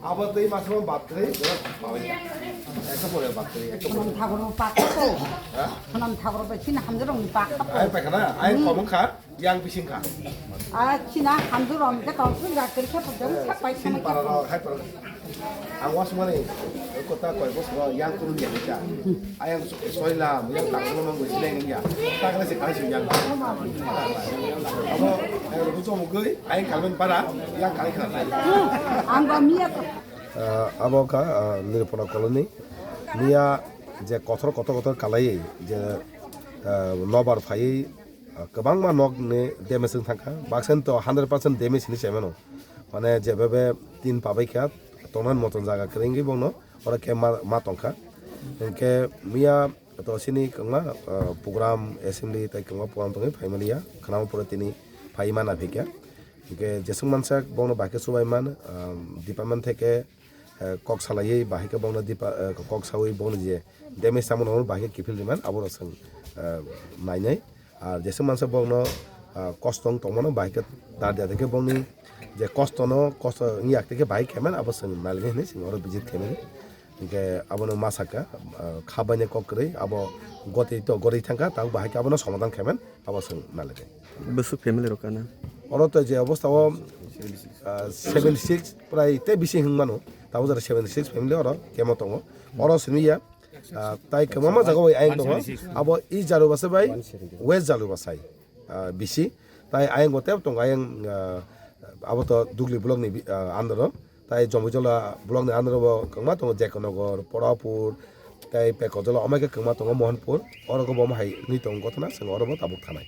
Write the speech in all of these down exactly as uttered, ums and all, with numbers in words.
Abo twi masuk bat twi, bat twi, ekta pore bat twi, ekta pore. Sonam Thakur pakha to. Ha? Sonam Thakur bai chini hamjak rong pakha to. Ai paikha na, ai komung kha, yang bising kha. Ah, chini hamjak rong ke tong sung ga kiri khe pujang sa pai sini para rok, hai para. Ang was mani, kota koi bos rok yang kunu yang cha. Ayang soilam, yang tang lo mang goi sineng ya. Tang le se kai su yang. Abo, eh, lu chong goi, ayang kalmen para, yang kai kha. Ang ba miya to. Ah, abo kha, ah, Nirupona colony. Miya je kotor, kotor, kotor kalai, je, ah, nobar phai, ah, kwbangma nok ni damage wng thangkha. Baksa to hundred percent damage hinwi sai mano. Mane je bebe tin pabai kha, tongna moton jaga kwrwi wngwi bono, oro khe ma, ma tongkha. Hinkhe miya to sini kwbangma, ah, program, assembly tai kwbangma program tongwi phai maliya. Khwnama pore tini phai mana phikha. Hinkhe jeswk mansak bono bahai khe chubai man, ah, department theke, eh, kok salaiwi bahai khe bono dipa, eh, kok sawi bono je damage tamo no bahai khe kiphil riman abo rok swng, eh, nainai. Ar jeswk mansak bono, ah, kosto wng tongmano bahai khe dar dia khe boni je kosto no kosto wngya khe bahai khe man abo swng nailainai hinwi swng oro visit khe mani. Hinkhe abono ma sakha, ah, kha bainai kok kwrwi, abo gotwi to gotwi thangkha, tabuk bahai khe abono somadhan khe man, abo swng nalai khe. Bwswk family rok kana? Oro to je obostha o, ah, seventy six prai tei bisi hwn mano, tabuk jora seventy six family oro kemo tongo. Oro simi ya, ah, tai kwbangma jaga bai ayang tongo. Abo East Jalubasai bai West Jalubasai, ah, bisi. Tai ayang bo tebo tongo, ayang, ah, abo to Dugli block ni bi-, ah, under o. Tai Jomboijola block ni under o bo kwbangma tongo, Jekonogor, Porapur, tai Pekojola, omo hai khe kwbangma tongo, Mohanpur. Oro khe bo omo hai wngwi tongo gotona, chwng oro bo tabuk thanai.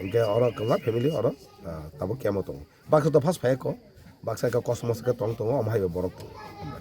Hinkhe oro kwbangma family oro, ah, tabuk kemo tongo. Baksa to first phai kho, baksa khe kosom mosom khe tong tongo, omo hai bo borok tongo.